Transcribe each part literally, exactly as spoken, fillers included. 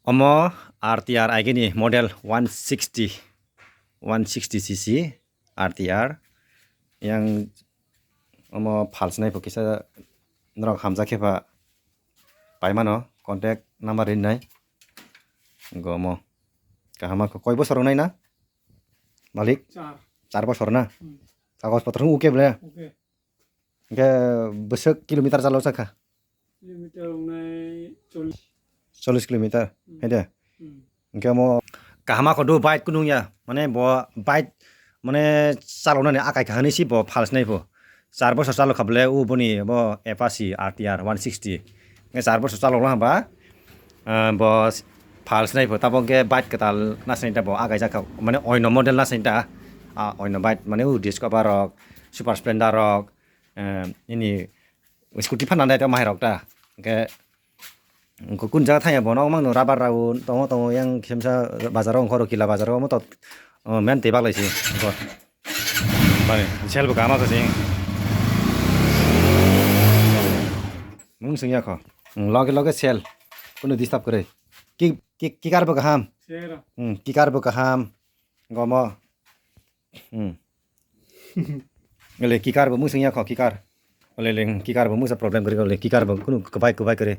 Omo R T R aigini model one sixty, one sixty C C R T R. Yang omo phalsnai pho kisa norok hamjak khe pha paimano contact number rinai. Go omo kahama kho koi bosor wngnai na? Malik? Char. Char bosor na? Hmm. Kagoj potro wng uke ble? Uke. Hingke bwswk kilometer chalo sakha? Kilometer wngnai chollish. Chollish kilometer, hmm, hai de? Hmm. Hingke omo kahama kho do bike kunung ya, mane bo bike mane chaloknani akai kha hinui si bo phalsnai pho. Char bosor chalok kha bole o boni bo Apache R T R one sixty. Hingke char bosor chalokla hwnba, ah, bo phalsnai pho, tabok hingke bike kwtal nasinai ta bo akai jak kha, mane oino model nasinai ta, ah, oino bike mane o Discover rok, Super Splendor rok, eh, ini scooty phananai ta mairok ta. Hingke, hingke kun jaga thangya bono, mangno rubber rao tongo, tongo yang kisa misa bazar o, ongkhoro kila bazar o, omo to, oh, men tei baglai si, ongkhor. Bani, sel bo kama kasi. Mung sing ya kho. Hmm, loge loge sel. Kunu disturb kore. Ki, ki, kicker bo kaham. Sera. Hmm, kicker bo kaham. Gomo. Hmm. Ole kicker bo mung sing ya kho kicker. Ole le kicker bo mung sa problem kore, ole kicker bo kunu kwbai kwbai kore.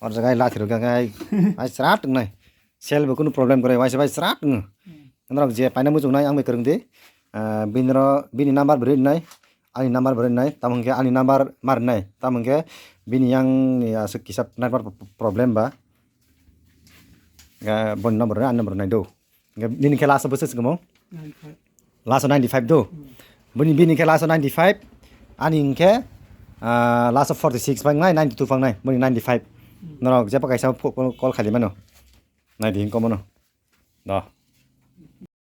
Or jaga lathi rok gai ai srat nai. Sel bo kunu problem kore, waisa bai srat ngu. Hmm. Norok je paina muchung nai ang bai kwrwng di. Ah, bini ro, bini number bwrwi nai, ani number bwrwi nai, tamo hwnkhe ani number mar nai, tamo hwnkhe bini yang ni aswk kisa network problem ba. Ga boni number nai, ani number nai do. Ga nini khe last bwswk swngo? Ninety-five. Last ninety-five do. Hmm. Bini, bini khe last ninety-five, ani hwnkhe, ah, last forty-six phang nai, ninety-two phang nai, bini ninety-five. Hmm. Norok jeba kaisa pho-, call, call khaili mano. Nai di hwnkhe mono. Do.